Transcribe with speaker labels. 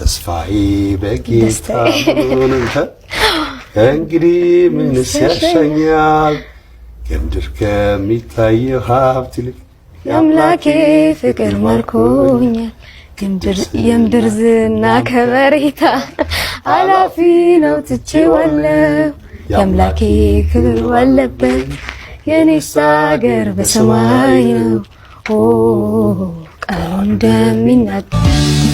Speaker 1: ተስፋዬ በጌታ ነው፣ ከእንግዲህ ምንስ ያሻኛል? ከምድር ከሚታየው ሀብት ይልቅ
Speaker 2: የአምላኬ ፍቅር ማርኮኛል። የምድር ዝና ከበሬታ ኃላፊ ነው ትቼዋለሁ። የአምላኬ ክብር ባለበት የኔስ አገር በሰማይ ነው። ኦ ቃሉ እንደሚናገር።